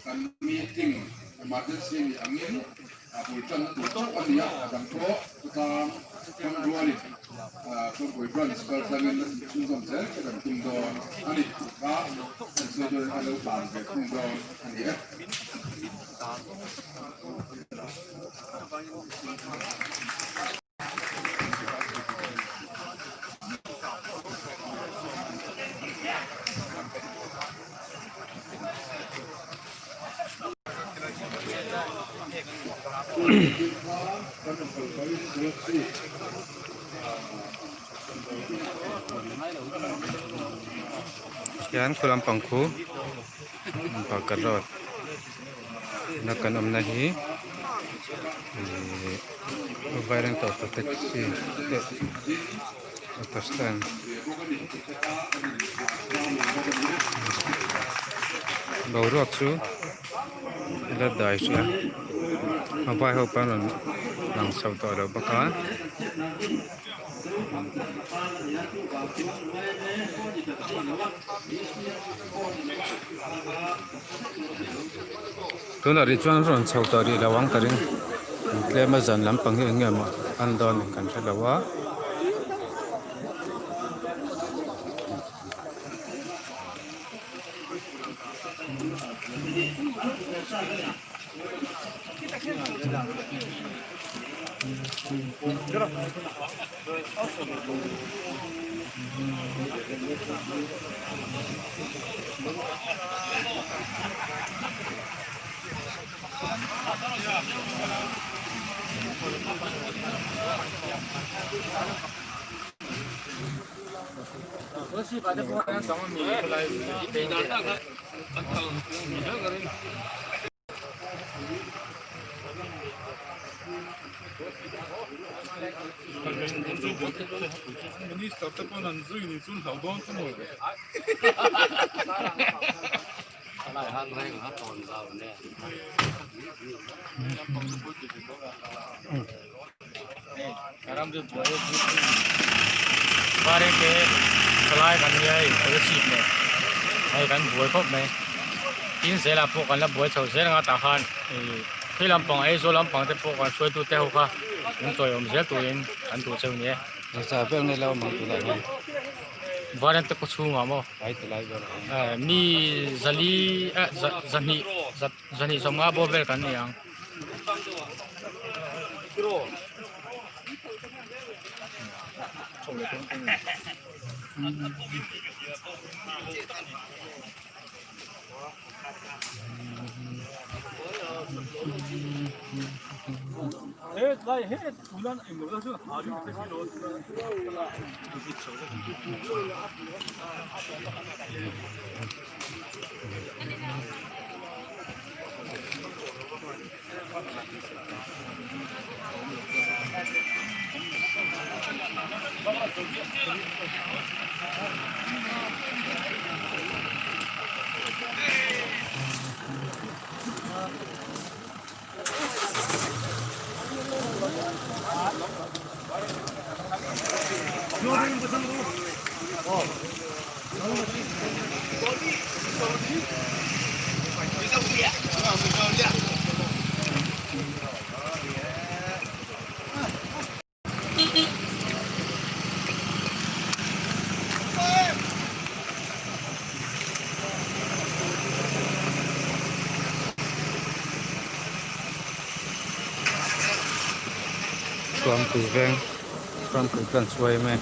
Kan meeting emergency nih angin a bul tanna tur chauh a ni a, a dang pawh khawtlang ram rualin Chawngpui Branch kaltlangin a tih chhunzawm zel che kan tum dawn a ni tih kha kan sawi dawn a lo tan ve thung dawn a ni e. Hian khu lampang khu Bakar road na kan awmna hi ihh Vairengte auto taxi te auto stand boruak chu la dai hrih a a vai ho pawh an rawn lang chho tawh lo bawk a. Tunah rih chuan rawn chho tawh rih lo ang ka ring tlem a zan lampang hi eng nge maw an dawn kan hre lo a. Thuampui veng Thuampui chuan chhuai em em